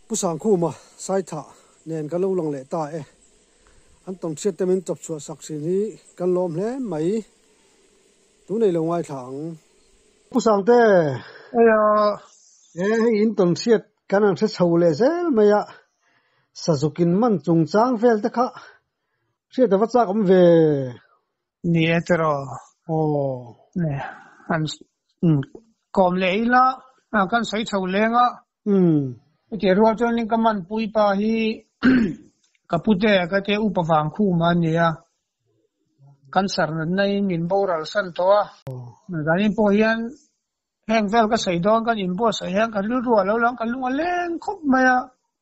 Pu Sangkhuma Saithah nen kan lo lang leh ta e. An tawnhriat te min chawp chhuah sak thin hi kan lawm hle mai. Tun ei lo ngaithla ang. Pu Sangte! Eia. E hei in tawnhriat kan han hre chho leh zel mai a, Sazuk in man chungchang vel te kha hriat a va chak awm ve. Ni e tiraw. Aw. Ne han kawm leh ila kan sawi chho leng a. Hetiang rual chuanin ka manpui pa hi ka pute ka te upa vang khum a nia. Kan sar natna in min boral san tawh a. Zanin pawh hian heng vel ka sawi dawn kan inbuatsaih hian ka rilru a lo lang ka lung a leng khawp mai a.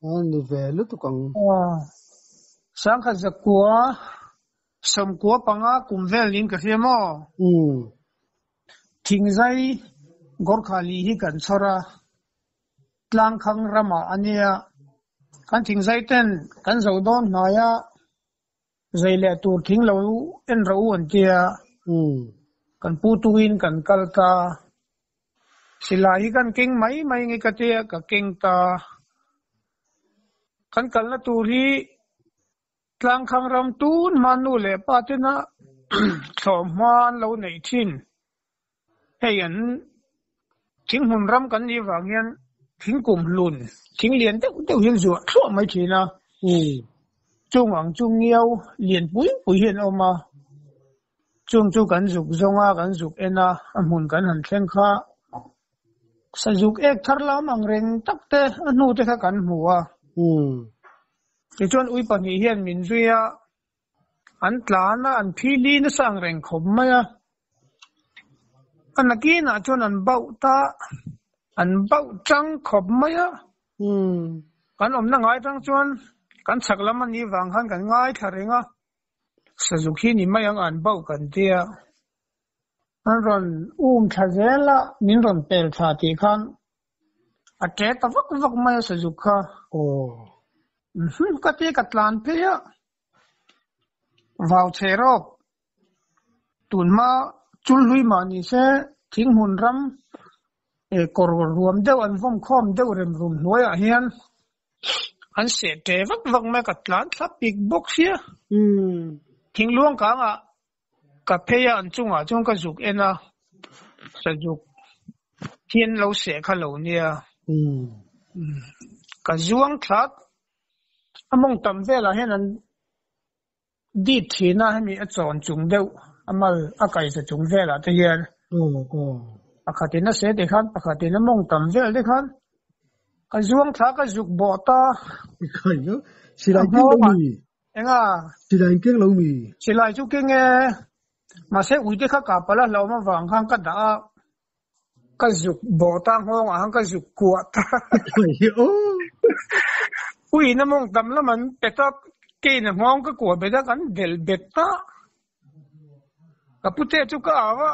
A ni ve lutuk ang. Sangkhat zakua 95 kum vel niin ka hria maw? Thingzai Gorkhali hi kan chhawr a, Tlangkhang ramah a nia. Kan thingzai ten kan zo dawn hnai a, zai leh tur thing lo en rawh u an tia. Kan pu tuin kan kal ta. Silai hi kan keng mai mai nge ka tia, ka keng ta. Kan kalna tur hi Tlangkhang ram tun hma nu leh pa tena thlawhhma an lo neih thin. Hei an thinghmun ram kan nih vang hian thingkum hlun, thing lian deuh deuh hian zuah thluah mai thin a. Chung ang chu ngiau lian pui pui hian a awm a. Chung chu kan zuk zawng a, kan zuk en a, a hmun kan han thleng kha. Sazuk ek thar lam ang reng tak te a hnu te kha kan hmu a. Tichuan ui pahnih hian min zui a, an tlan a, an phili nasa ang reng khawp mai a. A nakinah chuan an bauh ta, an bauh chang khawp mai a. Kan awmna ngai tang chuan kan chhak lam a nih vang khan kan ngaithla reng a, Sazuk hi ni mai ang an bauh kan tia. An rawn um thla zel a, min rawn pel thla tih khan A ṭe ta vak vak mai a Sazuk kha. Aw. Ka ti ka tlan phei a. Vau chhe rawk. Tunhma chulhlui mah ni se thinghmun ram kawr ruam deuh an vawm khawm deuh rem rum hnuaiah hian an seh ṭe vak vak mai a ka tlan thla pik bawk sia. Thingluang kangah Ka phei a an chungah chuan ka zuk en a, sazuk hian lo seh kha lo nia. Ka zuang thlat a mawng tam velah hian an dit thin a, hemi a chawn chung deuh a mal a kaihza chung velah te hian pakhatin a seh tikhan pakhatin a mawng tam vel te khan ka zuang thla ka zuk bawh ta. Silai keng lo mi? Enga? Silai in keng lo mi? Silai chu keng e. Mahse uite kha kah palh a hlauhawm avang khan ka dah a, ka zuk bawh ta nghawng ah khan ka zuk kuah ta. Uiin a mawng tam lam an pet a, kein a nghawng ka kuah bet a, kan delh bet ta. Ka pute chu ka au a,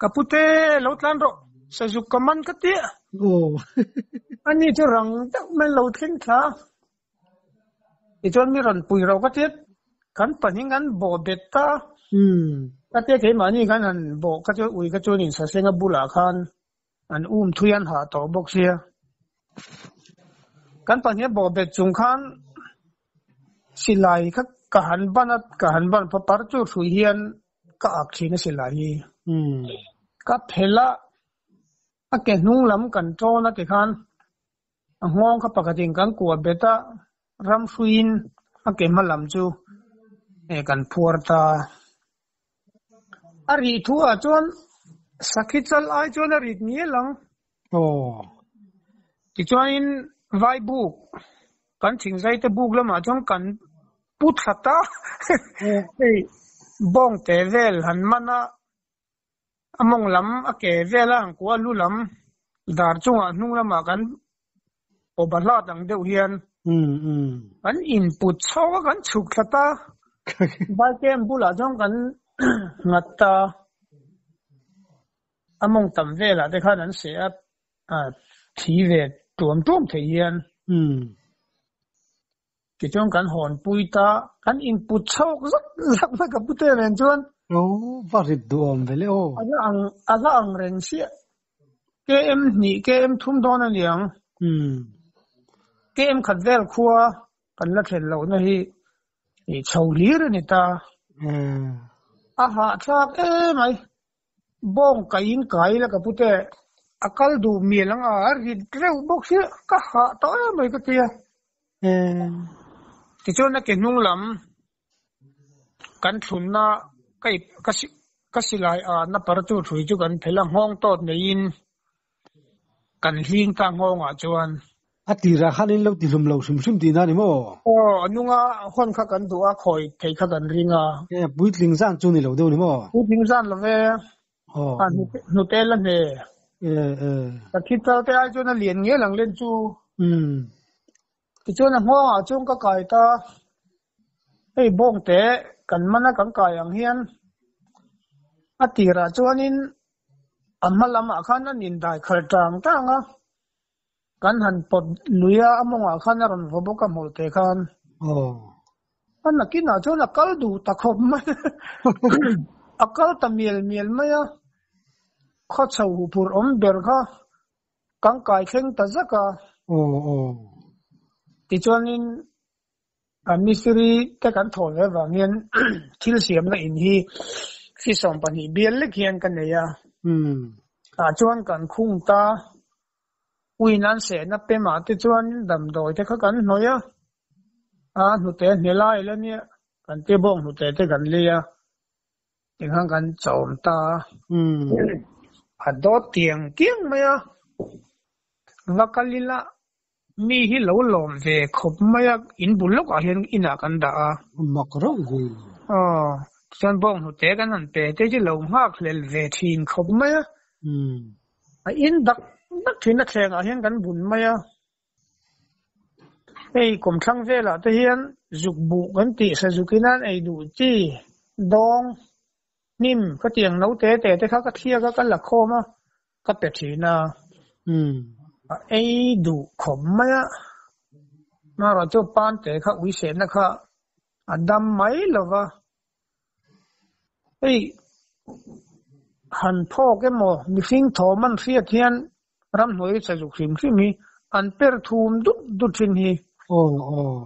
ka pute lo tlan rawh, sazuk ka man ka tia. Ani chu rang deuh mai lo thleng thla. Tichuan mi rawn pui ro ka tia kan pahnih kan bawh bet ta. Ka tia keimahni khan han bawh ka chu ui ka chuanin sasenga bulah khan an um thui an hah tawh bawk sia. Kan pahnih a bawh bet chung khan silai kha ka han ban a, ka han ban papar chu hrui hian ka ak thin a silai hi. Ka phelh a, a ke hnung lam kan tawn a tikhan A nghawng kha pakhatin kan kuah bet a, ram hruiin a ke hma lam chu kan phuar ta. A rih thu ah chuan sakhi chal ai chuan a rit ngial ang. Aw. Tichuanin vai buk, kan thingzai te buk lamah chuan kan pu thla ta. Hei bawng te vel han man a. A mawng lam a ke vel a ang kuah lu lam dar chungah hnung lamah kan pawp a hlat ang deuh hian kan input chho a kan chhuk thla ta Bike bulah chuan kan nghat ta a mawng tam velah te khan an seh a thi ve tuam tuam thei hian. Tichuan kan hawn pui ta, kan input chhawk zak zak mai ka pute nen chuan. Aw, va rit duhawm ve le aw. A la ang, a la ang reng chiah. KM hnih, KM thum dawn a niang. Umm. Kem khat vel khua kan la thlen lohna hi i chho hlir a ni ta. A hahthlak emai. Bawng kaiin kai ila ka pute a kal duh mial ang a, a rit reuh bawk sia ka hah tawh emai ka ti a. Tichuan a ke hnung lam kan thlunna ka ip ka si ka silai ahna partu hrui chu kan phelh a, nghawng tawt neiin kan hling ta nghawngah chuan. A tirah khan in lo ti hlum lo hrim hrim tihna a ni maw? Aw, a nunga hawn kha kan duh a, khawi thei kha kan ring a. E, puitling zan chu ni lo deuh ni maw? Puitling zan lo ve. Aw. A hnute la hne. E, e. Ka thi tal te ai chuan a lian ngel ang len chu. Umm. Tichuan a nghawngah chuan ka kai ta. Hei bawngte kan mana kan kai ang hian a tirah chuanin a hma lamah khan an indai khalh tang tang a. Kan han pawt lui a, a mawngah khan a rawn vaw bawk a hmawlhte khan. Aw. A nakinah chuan a kal duh ta khawp mai a. A kal ta mial mial mai a. Khaw chho huphurh awm ber kha kan kai thleng ta zak a. Aw aw. Tichuanin a mistiri te kan thawh ve avang hian thil siamna in hi fi 20 bial lek hian ka nei a. Tah chuan kan khung ta. Uin an sehna pemah te chuan damdawi te kha kan hnawih a, a hnute hne lai la nia, kan te bawng hnute te kan lei a, tikhan kan chawm ta a. A dawt tiang tiang mai a, va kal ila mi hi lo lawm ve khawp mai a, in bul lawkah hian inah kan dah a. Mak reuh ve. Aw, tichuan bawng hnute kan han pe te chu lo nghak hlel ve thin khawp mai a. A in dak dak thin a thlengah hian kan bun mai a, hei kawmthlang velah te hian zuk buh kan tih sazuk in an ei duh chi dawng hnim ka tiang no te te te kha ka thliak a ka la khawm a ka pe thin a, a ei duh khawp mai a, marawh chu pante kha uisehna kha a dam mai lo va. Hei han phawk emaw mihring thawm an hriat hian ramhnuai sazuk hrim hrim hi an per thum dut dut thin hi. Aw aw.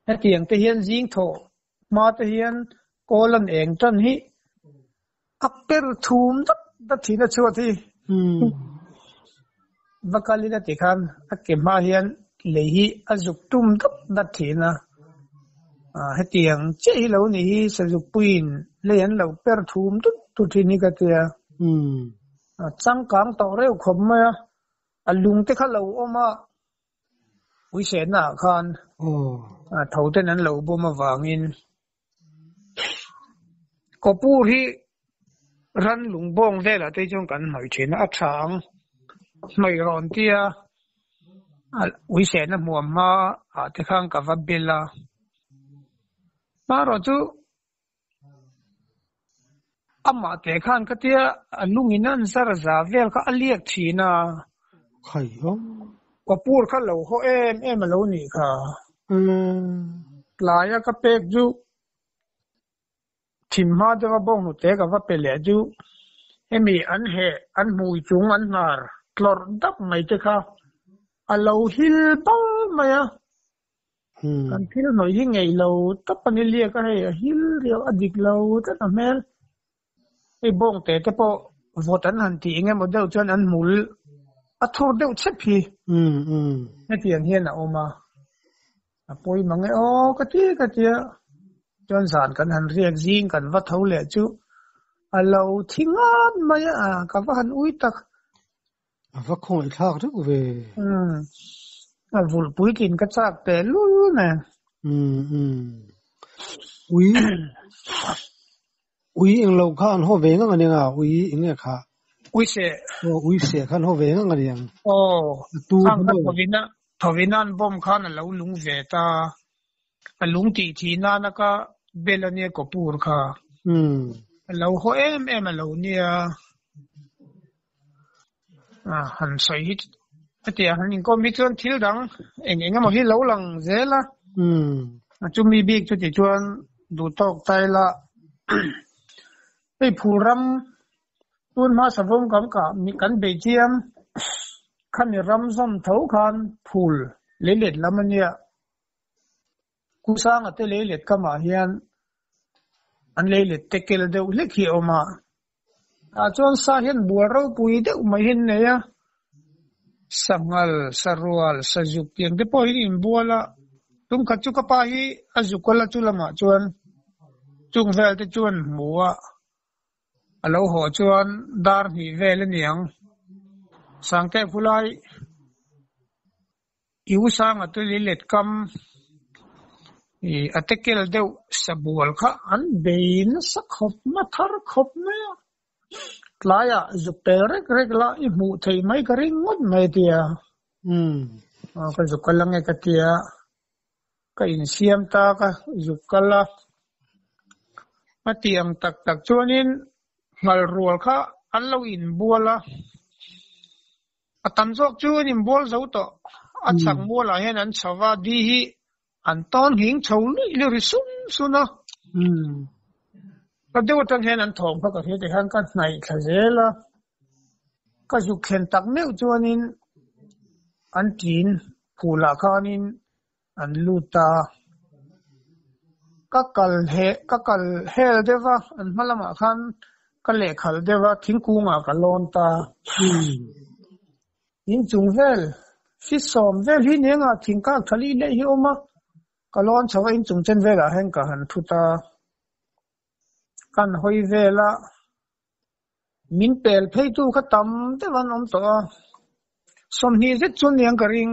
Hetiang te hian zing thawh hma te hian kawl an eng tan hi a per thum dut dut thin a chhuat hi. Va kalin a ti khan a ke hma hian lei hi a zuk tum dap dap thin a, hetiang chiah hi lo ni hi Sazukpuiin lei an lo per thum tut tut thin hi ka tia. A changkang tawh reuh khawp mai a, a lung te kha lo awm a, uisehna ah khan tho ten an lo bawm avangin Kawpur hi ran lung bawng velah te chuan kan hnawih thin a, a tha ang. Hnawih rawn tia uisehna hmuam hma ah te khan ka va bel a. Hmarawh chu amah teh khan ka tia a lungin an zar za vel kha a liak thin a. Khai awm. Kawpur kha lo haw em em a lo nih kha. Tlaia ka pek chu thim hma deuha bawng hnute ka va pe leh chu hemi an heh an hmui chung an hnar tlawrh dap mai te kha a lo hil bal mai a. Kan thil hnawih hi ngeih lo tawp a ni liak a hei a hil riau a dik lo tlat a hmel. Hei bawng te te pawh vawt an han tih eng emaw deuh chuan an hmul a thur deuh chep hi. Hetiang hian a awm a, a pawi mang e aw ka ti ka tia chuan zan kan han riak zing kan va tho leh chu a lo thi ngat mai a ka va han ui tak. A va khawngaih thlak reuh ve. Umm. A vulh puitlin ka chak teh lul nen. Umm umm. Ui ui eng lo kha an haw ve ngang aniang a, ui eng nge kha? Ui seh. Aw ui seh kha an haw ve ngang aniang. Aw. A tu Khang kha thawina thawina an bomb khan a lo lung ve ta. A lung tih thih nana ka bel ania kawpur kha. Umm. A lo haw em em a lo nia. A han sawi hi hetiang han inkawm hi chuan thil dang eng eng emaw hi lo lang zel a. A chumi bik chu tichuan duh tawk ta ila hei phul ram tun hma savawm kan kah kan bei chiam khami ram zawm tho khan phul. Leilet lam a nia. Kusanga te leilet kamah hian an leilet te kel deuh hlek hi a awm a. Tah chuan sa hian bual ropui deuh mai hi an nei a. Sanghal, sarual, sazuk tih ang te pawh hi an inbual a. Tumkhat chu ka pa hi a zuk a la chu lamah chuan chung vel te chuan hmu a. A lo haw chuan dar hnih vel a ni ang. Sangte khulai I u Sanga te leilet kam a tekel deuh sabual kha an bei nasa khawp mai a, thar khawp mai a. Tlaiah zuk pel rek rek la i hmuh theih mai ka ring ngawt mai a ti a. Ka zuk kal ange ka ti a, ka insiam ta ka zuk kal a. A tih ang tak tak chuanin nghal rual kha an lo inbual a. A tam zawk chu an inbual zo tawh. A chhak mualah hian an chho va, di hi an tawn nghing chho luih luih ri sun sun a. Ka deuh atang hian an thawm kha ka hria tih khan ka hnaih thla zel a. Ka zuk thlen tak meuh chuanin an ṭin phulah khanin an lut ta. Ka kal he ka kal hel deuh va, an hma lamah khan ka lehkhalh deuh va, thingkungah ka lawn ta. Inchung vel fisawm vel hi ni anga thingkak tha lih leh hi a awm a, ka lawn chho a inchung chen velah hian ka han thu ta. Kan hawi vel a. Min pel phei tu kha tam deuh an awm tawh a, 20 zet chu aniang ka ring.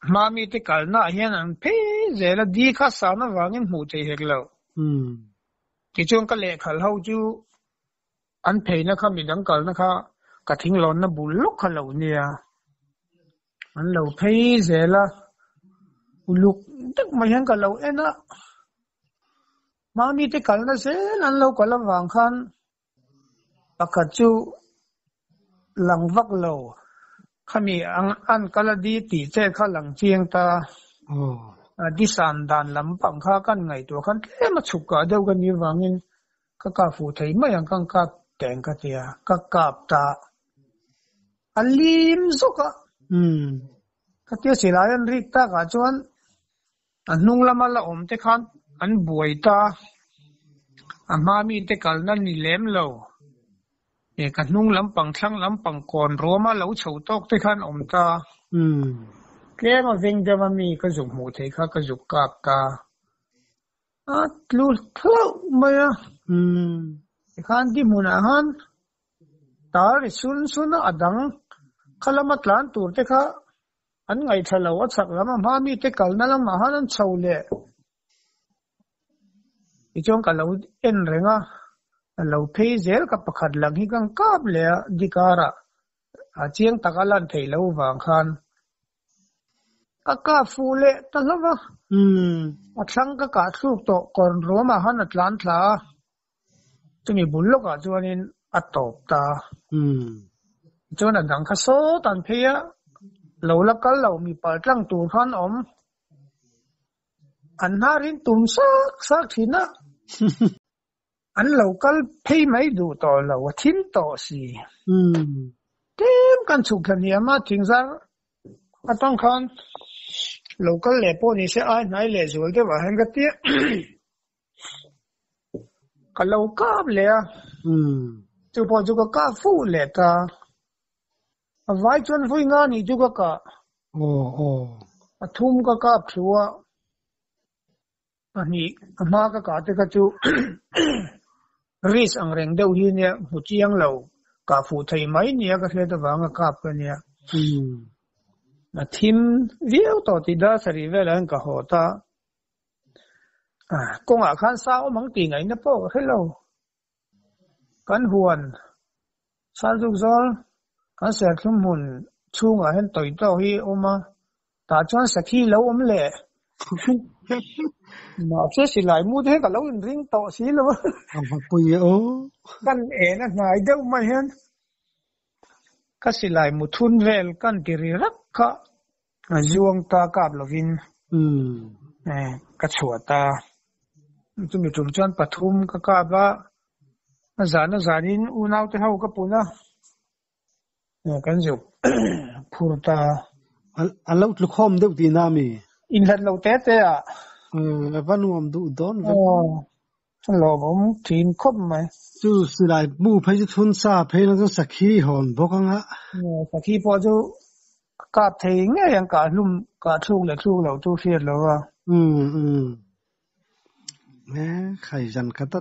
Hmami te kalna ah hian an phei zel a, di kha san avangin hmuh theih hek lo. Tichuan ka lehkhalh ho chu an pheina kha midang kalna kha ka thinglawnna bul lawk kha lo nia. An lo phei zel a, uluk deuh mai hian ka lo en a. Hmami te kalna zel an lo kal avang khan pakhat chu lang vak lo khami an kal a di tih che kha lang chiang ta. A di san dan lampang kha kan ngaihtuah khan tlem a chhuk kah deuh ka nih avangin ka kap fuh thei mai ang ka kap teng ka tia ka kap ta a lim zawk a. Ka tia silai an rik takah chuan A hnung lama la awm te khan an buai ta, a hma mite kalna ni lem lo. E ka hnung lampang thlang lampang kawn ruama lo chho tawk te khan awm ta. Tlem a veng deuh a mi ka zuk hmuh theih kha ka zuk kap ta. A tlu hlauh mai a. Tikhan di hmunah khan tar ri sun sun a, a dang kha lama tlan tur te kha An ngaihthla lo, a chhak lam a hma mite kalna lamah khan an chho leh. Tichuan ka lo en reng a, a lo phei zel ka pakhat lang hi ka kap leh a, dikarah a chiang taka lan theih loh vang khan ka kap fuh leh ta hlauh a. A thlang ka kah thluk tawh kawn ruamah khan a tlan thla a. Chumi bul lawkah chuanin a tawp ta. Tichuan a dang kha sawt an phei a, lo la kal lo mi pal tlang tur khan awm. An hnarin tum sak sak thin a, an lo kal phei mai duh tawh lo, a thim tawh si. Tlem kan chhuk thla hniam a, thingzar atang khan lo kal leh pawh ni se ai hnai leh zual deuh ah hian ka tia. Ka lo kap leh a, chu pawh chu ka kap fuh leh ta. A vai chuan vawi nga nih chu ka kah. A thum ka kap thlu a, pahnih a hma ka kah te kha chu risk ang reng deuh hi nia hmu chiang lo kah fuh thei mai nia ka hriat avanga kap ka nia. A thim viau tawh tih dar sarih velah hian ka haw ta. Kawngah khan sa awm ang tih ngaihna pawh ka hre lo. Kan huan Salzuk zawl kan serthlum hmun chhungah hian tawih tawk hi a awm a, tah chuan sakhi lo awm leh. Mahse silai mu te hi ka lo inring tawh si lo a. A hmapui e aw. Kan en a hnai deuh mai hian ka silai mu thun vel kan ti ri rak kha. A zuang ta kap lovin ka chhuah ta. Chumi tum chuan pathum ka kap a, a zan a zanin unaute ho ka pun a, kan zuk phur ta. An lo tlu khawm deuh tihna a mi? Inhlat lo te te ah. A va nuam duh dawn ve. Aw, a lawmawm thin khawp mai. Chu silai mu phei chu thun sa phei na chu sakhi hawn bawk ang a. Sakhi pawh chu kap thei ngei ang kah hlum kah thluk leh thluk loh chu hriat lo a. Umm umm. E khai zan khat a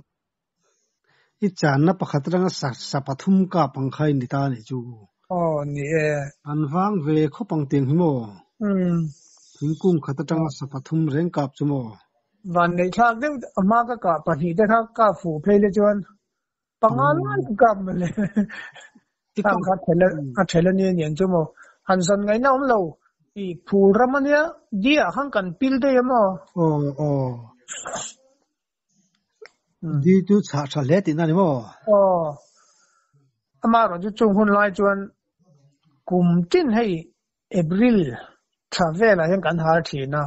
I channa pakhat atanga sa sa pathum kap ang kha i ni ta a nih chu. Aw ni e. An vang ve khawp ang tiang hi maw? Umm. Thingkung khat atanga sa pathum reng kap chu maw? Van neih thlak deuh a hma ka kah pahnih te kha kap fuh phei le chuan panga lai ka kap mawle. Khang kha a thel a nia niang chu maw? Han zan ngaihna awm lo i phul ram a nia di ah khan kan pil daih a maw? Aw aw. Di chu chhah tha hle tihna a ni maw? Aw. Amaherawh chu chung hun lai chuan kum tin hei April thla velah hian kan hal thin a.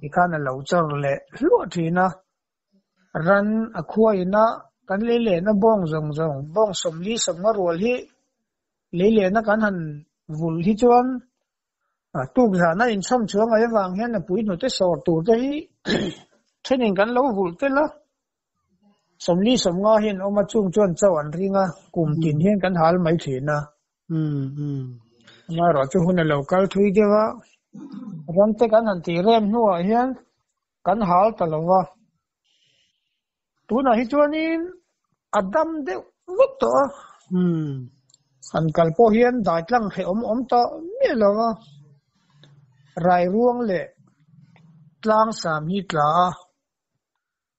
Tikhan a lo chawr leh hluah thin a. Ran a khua ina kan lei lehna bawng zawng zawng, bawng sawmli sawmnga rual hi lei lehna kan han vulh hi chuan Tuk zana inchhawm chhuah ngai avang hian a pui hnute sawr tur te hi thenin kan lo vulh tel a, sawmli sawmnga hian awm a, chung chuan chaw an ring a, kum tin hian kan hal mai thin a. Amaherawhchu hun a lo kal thui deuh a, ram te kan han tih rem hnuah hian kan hal ta lo va. Tunah hi chuanin a dam deuh vek tawh a. Han kal pawh hian dai tlang hrehawm awm tawh miah lo va. Rai ruang leh tlang sam hi tla a,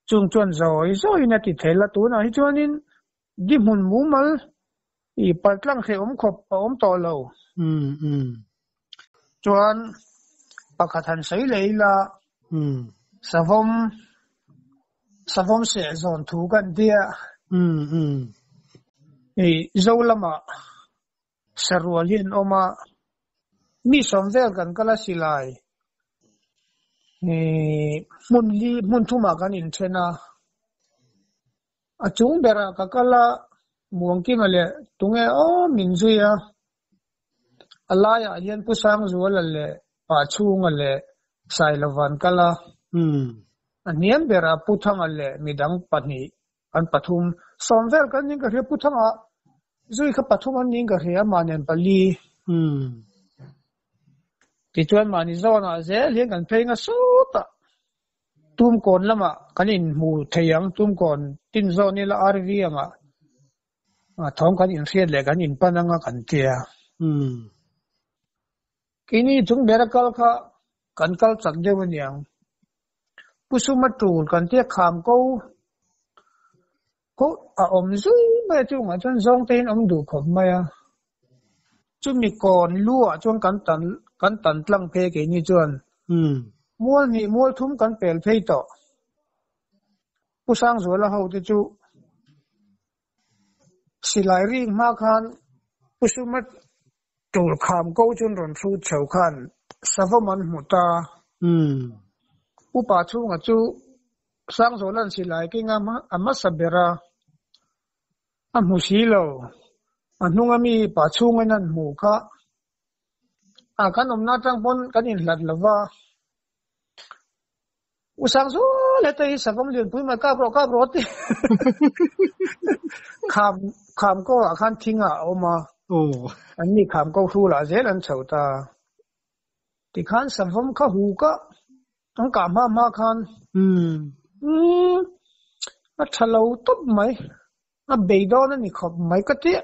chung chuan zawi zawiin a ti thel a. Tunah hi chuanin di hmun mumal i pal tlang hrehawm khawp a awm tawh lo. Chuan pakhat han sawi leh ila, savawm savawm seh zawn thu kan tia. I Zo lamah sarual hi an awm a, mi sawm vel kan kal a silai i hmun li hmun thumah kan inthen a. A chung berah ka kal a, Muangkima leh tunge aw min zui a. A laiah hian Pu Sangzuala leh Pa Chhunga leh Sailova an kal a. A hniam berah Pu Thanga leh midang pahnih an pathum. Sawm vel kan ning ka hria Pu Thanga zui kha pathum an ning ka hria amah nen pali. Tichuan mahni zawnah zel hian kan phei nga sawtah. Tumkawn lamah kan inhmu thei ang, Tumkawn tin zawn ila RV angah thawm kan inhriat leh kan inpan anga kan tia. Keini chung bera kal kha kan kal chak deuh aniang. Pu Suma tul kan tia kham ko ko a awm zui mai a chungah chuan zawng te in awm duh khawp mai a. Chumi kawn lu ah chuan kan tan kan tan tlang phei keini chuan mual hnih mual thum kan pel phei tawh. Pu Sangzuala ho te chu silai ring hma khan Pu Suma tul kham ko chuan rawn hrut chho khan savawm an hmu ta. Upa chhunga chu Sangzuala'n silai keng a hmasa ber a, a hmu si lo. A hnunga mi pa chhungin an hmuh kha a kan awmna atang pawn kan inhlat lo va. U Sangzuala te hi savawm lianpui mai kap rawh kap rawh ti kham kham ko ah khan thing ah a awm a. An ni kham ko hrulah zel an chho ta. Tikhan savawm kha hu ka An kah hma hma khan umm a tha lo tawp mai, a bei dawn a ni khawp mai ka tia.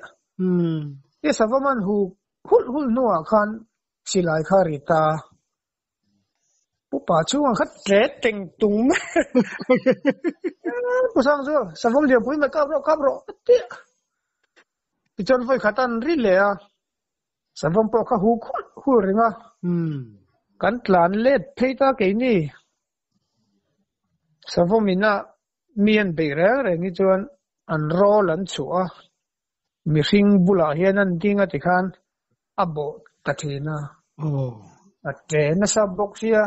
Tia savawm an hu hulh hulh hnuah khan silai kha a ri ta. Upa chhungah kha tle teng tung mai. Pu Sangzual, savawm lianpui mai kap rawh kap rawh a tia. Tichuan vawi khat an ri leh a. Savawm pawh kha hu khulh khulh reng a, kan tlan let phei ta keini. Savawm ina mi an beih reng reng hi chuan an rawl an chhuah a, mihring bulah hian an ding a tikhan a bawh ta thin a. A ṭe nasa bawk sia,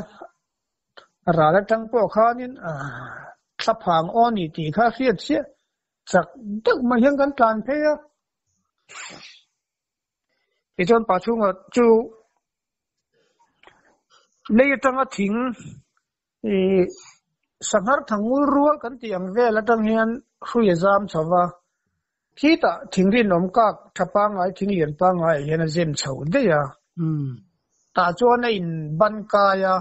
a ral atang pawh khanin thlaphang aw ni tih kha hriat chiah chak deuh mai hian kan tlan phei a. Tichuan pa chhunga chu Lei atanga thing ih sanghar thangul rual kan tih ang vel atang hian hrui a zam chho va, khitah thing rinawm kak tha pangngai thing lian pangngai ah hian a zem chho daih a, tah chuan a in ban kai a,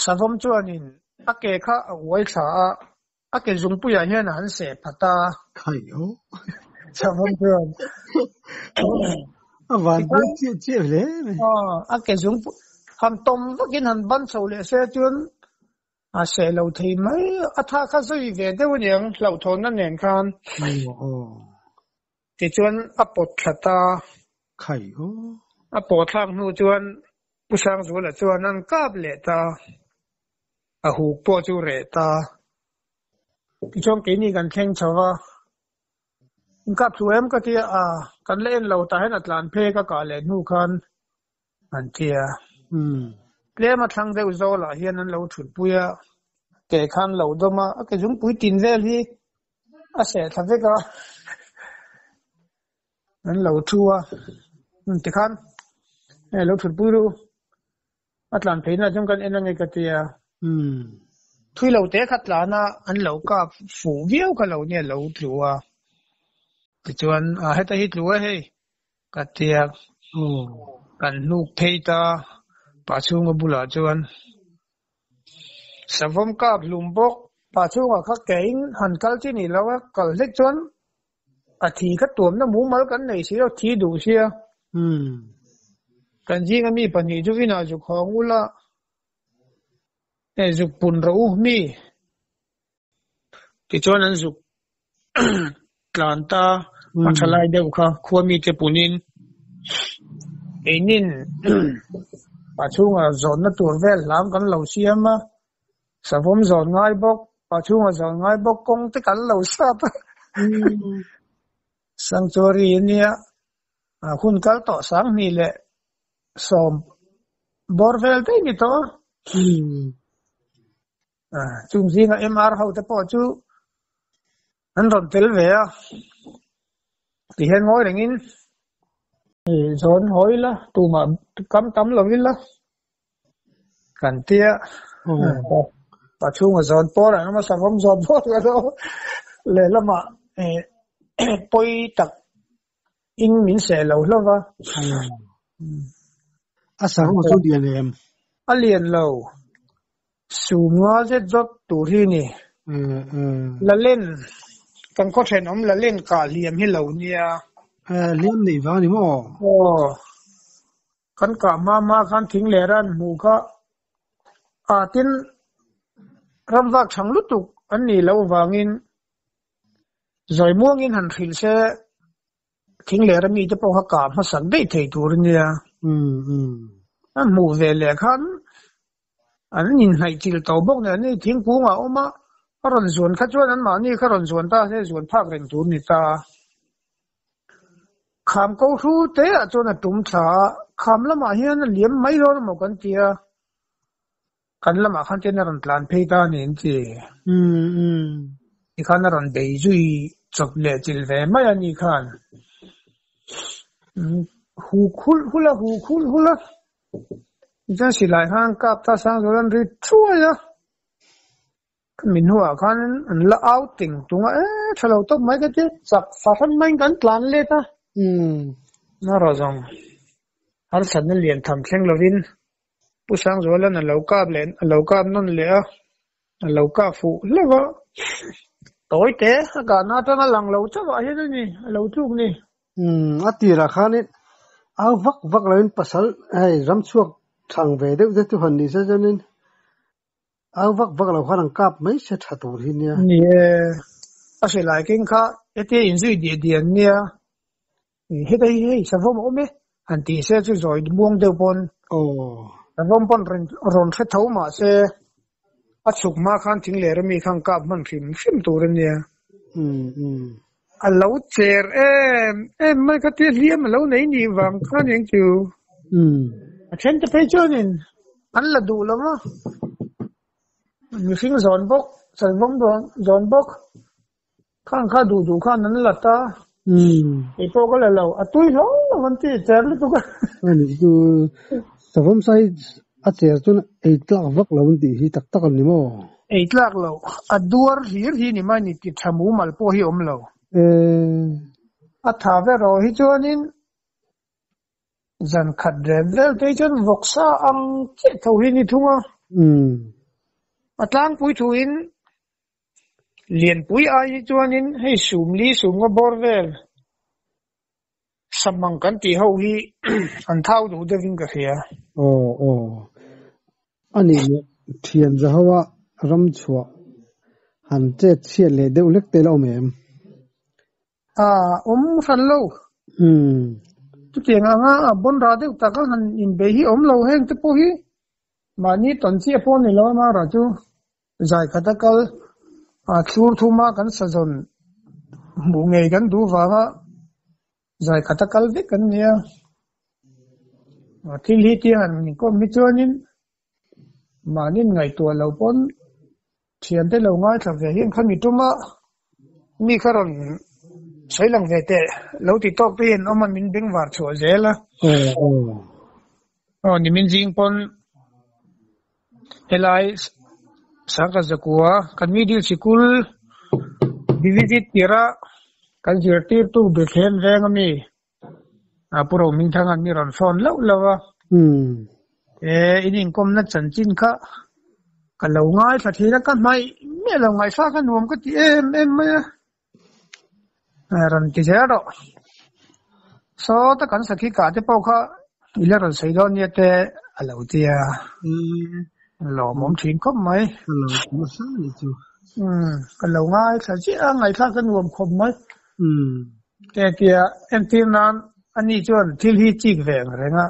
savawm chuanin a ke kha a uai thla a, A ke zungpuiah hian a han seh phat a. Khai aw. Savawm chuan. A van buai chiah chiah hle mai. Aw, a ke zungpui han tawm vakin han ban chho leh se chuan a seh lo thei mai. A tha kha zui ve deuh aniang hlauhthawnna nen khan. Aw aw. Tichuan a pawt thla ta. Khai aw. A pawh thlak hnu chuan Pu Sangzuala chuan an kap leh ta. A huk pawh chu reh ta. Tichuan keini kan thleng chho va, In kap thu em ka ti a, a kan la en lo tah hian a tlan phei ka kah leh hnu khan an ti a. Tlem a thlang deuh zawlah hian an lo thutpui a, ke khan lo dawm a, a ke zungpui tin vel hi a seh thla vek a, an lo thu a, tikhan hei lo thutpui ru. A tlan phei na chuan kan en ange ka tia. Thui lo te kha tlan a an lo kap fuh viau kha lo nia lo tlu a. Tichuan a heta hi tlu a hei ka tia. Kan hnuk phei ta pa chhunga bulah chuan savawm kap hlum bawk. Pa chhunga kha keiin han kal chi ni lo a kal hlek chuan A thi kha tuamna mumal kan nei si lo, thi duh sia. Kan zinga mi pahnih chu inah zuk hawng ula, eh zuk pun rawh u mi. Tichuan an zuk tlan ta, a tha lai deuh kha khua mite punin keinin a chhungah zawnna tur vel hlam kan lo siam a. Savawm zawn ngai bawk, pa chhunga zawn ngai bawk kawng te kan lo sap a. Sanctuary ania hun kal tawh sanghnih leh sawm bawr vel daih ni tawh a. Chung zinga MR ho te pawh chu an rawn tel ve a. Tihian ngawi rengin zawn haw ila tumah kam tam lo ila. Kan tia pa chhunga zawn pawl an awm a savawm zawn pawl kan awm lehlamah pawi tak in min seh lo hlauh va. A savawm chu lian em? A lian lo. Sum nga zet zawt tur hi ni. Lalen kan khaw thenawm Lalen kah hliam hi lo nia. Hliam neih vang a ni maw? Aw. Kan kah hma hma khan thing leh ran hmuh kha a tin ram vak chhang lutuk an nih loh vangin zawi muangin han hrilh se thing leh rami te pawh kha kah hmasak daih thei tur a nia. An hmuh ve leh khan an inhnaih chilh tawh bawk nen ani thingkung ah a awm a, a rawn zuan kha chuan anmahni kha rawn zuan ta se zuan phak reng tur a ni ta. Kham ko hru te ah chuan a tum thla a, kham lamah hian a liam mai dawn emaw kan ti a, kan lamah khan chuan a rawn tlan phei ta a ni an ti. Tikhan a rawn bei zui chawp leh chilh ve mai a ni khan. Huk hulh hulh a, huk hulh hulh a, tichuan silai khan kap ta sang zawh an ri thuai a. Khami hnuah khan an la au teng tung a, e tha lo tawp mai ka ti, chak fahran maiin kan tlan let a. Na rawh zawng harsatna lian tham thleng lovin Pu Sangzuala'n a lo kap leh a lo kap nawn leh a, a lo kap fuh hlauh a. Tawi te a kahna atanga lang lo chauh ah hian a ni, a lo tluk ni. A tirah khanin au vak vak loin pasal hei ramchhuak thang ve deuh te chu han ni se chuanin Au vak vak lo khan an kap mai se tha tur hi nia. Ni e, a hre lai keng kha hetia inzui diah diah an nia. Heta hi hei savawm a awm e han tih se chu zawi muang deuh pawn. Aw. Savawm pawn rawn hre tho mah se a chhuk hma khan thing leh remi khan kap hman hrim hrim tur a nia. A lo cher em em mai kha tia hliam a lo nei nih vang khan eng chu. A then te phei chuanin an la duh lo va, mihring zawn bawk, salvawm zawn bawk, khang kha duh duh khan an la ta. Kei pawh ka la lo, a tui hlawm lo an ti cher lutuk a. Ani chu Savawm sa hi a cher chuan ei tlak vak lo an tih hi tak tak a ni maw? Ei tlak lo. A duar hlir hi ni mai ni ti tha mumal pawh hi awm lo. A tha ve rawh hi chuanin zan khat rem vel te hi chuan vawksa ang chiah tho hi ni thung a. A tlangpui thuin lianpui ai hi chuanin hei sumli sumnga bawr vel Samang kan tih ho hi an thau duh deuh in ka hria. Aw aw. A nih leh thian za ho a ram chhuah han chet chhiat leh deuh hlek te la awm em? A awm hran lo. Umm. Chutiang anga a bawn rah deuh tak a han inbeih hi awm lo heng te pawh hi mahni tawn chiah pawh a ni lo a mara chu. Zai khat a kal a thlur thuma kan sazawn hmuh ngei kan duh vanga zai khat a kal vek kan nia. Thil hi tia han inkawm hi chuanin mahni ngaihtuah lo pawn thiante lo ngaithla ve hian khami tuma mi kha rawn sawi lang ve teh lo ti tawk te hian awm a min bengvar chhuah zel a. Aw nimin zing pawn Helai Sangha Zakua kan middle sikul divisit tirha kan zirtirtu Bethlehem veng ami Pu Rohmingthanga'n mi rawn phone loh loh a. E in inkawmna chanchin kha ka lo ngaithla thin a, ka hmaih miah lo ngaihthla kha nuam ka ti em em mai a. Rawn ti zel rawh. Sawta kan sakhi kah te pawh kha i la rawn sawi dawn nia te a lo ti a. Lawmawm thin khawp mai. Ka lo nasa a nih chu. Umm ka lo ngaithla chiah a, ngaihthlak ka nuam khawp mai. Te tia entir nan ani chuan thil hi chik ve ang reng a.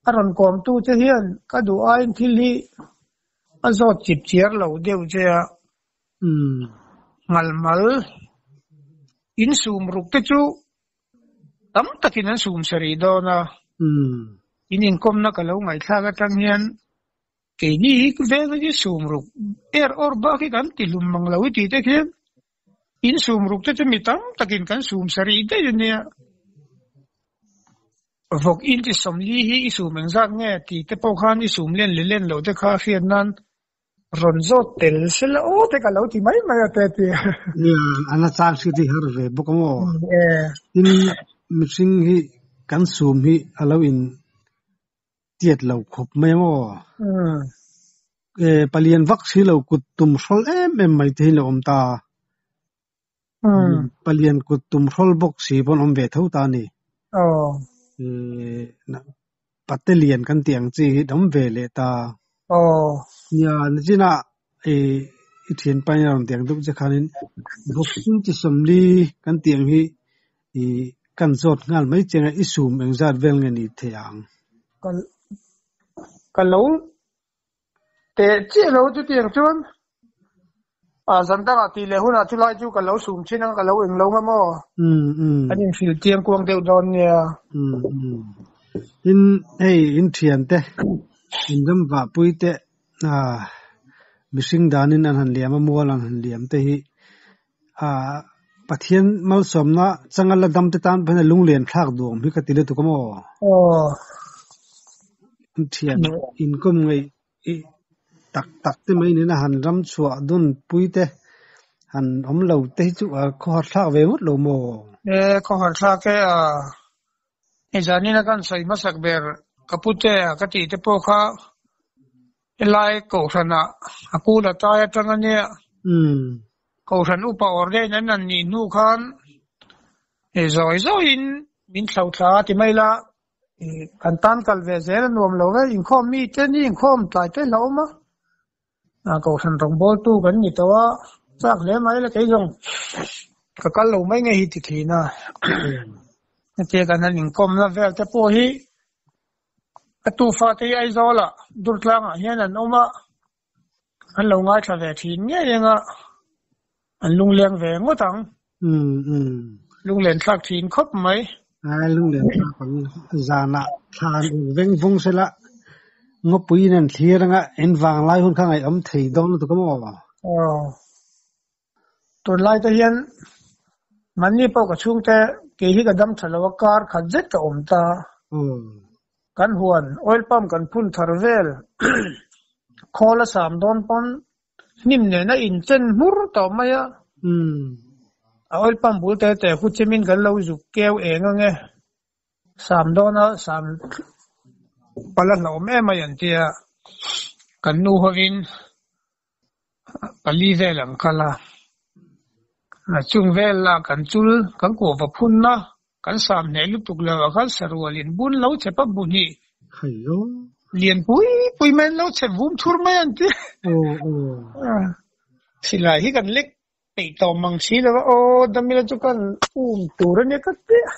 A rawn kawmtu che hian ka duh aiin thil hi a zawt chip chiar lo deuh che a. Ngalmal in sum ruk te chu tam takin an sum sarih dawn a, in inkawmna ka lo ngaihthlak atang hian keini hi veng hi sum ruk er awr bak hi kan ti hlum mang lo i tih te khian in sum ruk te chu mi tam takin kan sum sarih daih a nia. Vawk in ti sawmli hi i sum engzat nge tih te pawh khan i sum len leh len loh te kha hriat nan Rawn zawt tel se la aw te ka lo ti mai mai a te ti. Nia, an la chang hriat hi har ve bawk a maw? Tin, mihring hi kan sum hi a lo in tiat lo khawp mai a maw? E, palian vak si lo kut tum hrawl em em mai te hi lo awm ta. Palian kut tum hrawl bawk si pawn awm ve tho ta a ni. E, pate lian kan tih ang chi hi awm ve leh ta. Nia, nichinah e, i thianpa in a rawn tih ang deuh che khanin bawk inchi sawmli kan tih ang hi i kan zawt nghal mai che anga i sum engzat vel nge ni thei ang? Ka lo Teh chiah lo chutiang chuan a zan dangah tih leh hunah chulai chu ka lo sum thin ang ka lo eng lo nga maw? Kan inhrilh chiang kuang deuh dawn nia. Tin, hei in thian te, in ram vahpui te, mihring danin an han liam a, mual an han liam te hi Pathian malsawmna changa la dam te tan pawh hian a lunglen thlak duh awm hi ka ti lutuk a maw? An thian inkawm ngaih tak tak te mai nena han ram chhuah dun pui te han awm lo te hi chu a khawhar thlak ve ngawt lo maw? E, khawhar thlak e a. Hei zanin a kan sawi hmasak ber ka pute a ka tih te pawh kha helai kohhranah a kul a tai atang a nia. Kohhran upa ordain an an nih hnu khan zawi zawiin min thlo thla a ti mai la, kan tan kal ve zel a nuam lo ve, inkhawm mi te ni inkhawm tlai te hlauhawm a, kohhran rawngbawltu kan ni tawh a, chak hle mai la kei zawng ka kal lo mai nge hi ti thin a, hetia kan han inkawmna vel te pawh hi ka tufa te hi Aizawlah Durtlangah hian an awm a. An lo ngaithla ve thin ngei eng a, an lungleng ve ngawt ang. Lunglen thlak thin khawp mai. Ai lunglen thlak ang zanah thla an uk veng vung sela ngawpuiin an thlir anga in vanglai hun kha ngaihawm thei dawn lutuk a maw? Aw. Tunlai te hian mahni pawh ka chhungte kei hi ka dam tha lo a, kar khat zet ka awm ta. Kan huan oil palm kan phun thar vel khawl a sam dawn pawn hnim nen a inchen hmur tawh mai a. A oil palm bul te te khu chemin kan lo zuk keu eng ange. Sam dawna sam pala hlauhawm em mai an tia kan nu hovin pali vel an kal a. Chung vel ah kan chul kan kuah va phun a, kan sam hneh lutuk lo ah khan sarual in bun lo chep a bu hnih lian pui pui mai an lo chep vum thur mai an ti. Silai hi kan lek peih tawh mang si lo a, aw Damila chu kan um tur a nia ka ti a.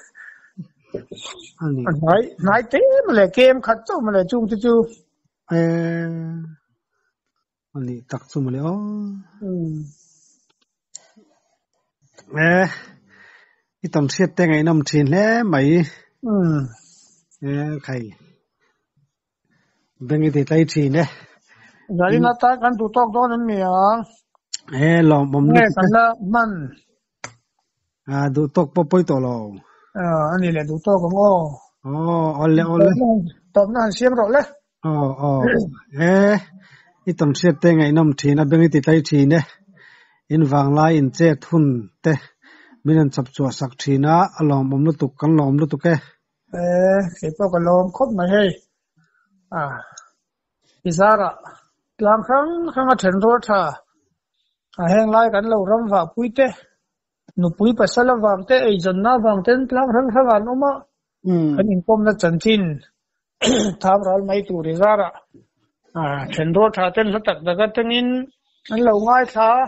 A hnai hnai te mawle kem khat chauh mawle chung te chu. Ani tak chu mawle aw. E, i tawn hriat te ngaihnawm thin hle mai. E, khai. Beng i ti tlai thin e. Zalin atan kan duh tawk dawn em mi ang? E, lawmawm lutuk e. Kan la hman. A, duh tawk pawh pawi tawh lo. A, ani le duh tawk ang aw. Aw, awle awle. Tawpna han siam rawh le. Aw, aw. E, i tawn hriat te ngaihnawm thin a, beng i ti tlai thin e. In vanglai in chet hun te min han chawp chhuah sak thin a, a lawmawm lutuk, kan lawm lutuk e. E, kei pawh ka lawm khawp mai hei. A, i zarah tlang hrang hrang a then rual tha. A heng lai kan lo ram vah pui te, nupui pasal avang te, eizawnna avang ten tlang hrang hrang ah an awm a. Kan inkawmna chanchin tham ral mai tur i zarah then rual tha ten hla tak tak atangin an lo ngaithla a,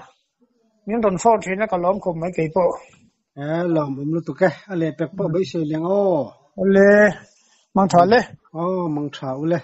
min rawn phone thin a ka lawm khawp mai kei pawh. E, lawmawm lutuk e, a lehpek pawh beisei leng aw. Awle, mang tha le. Aw, mang tha ule.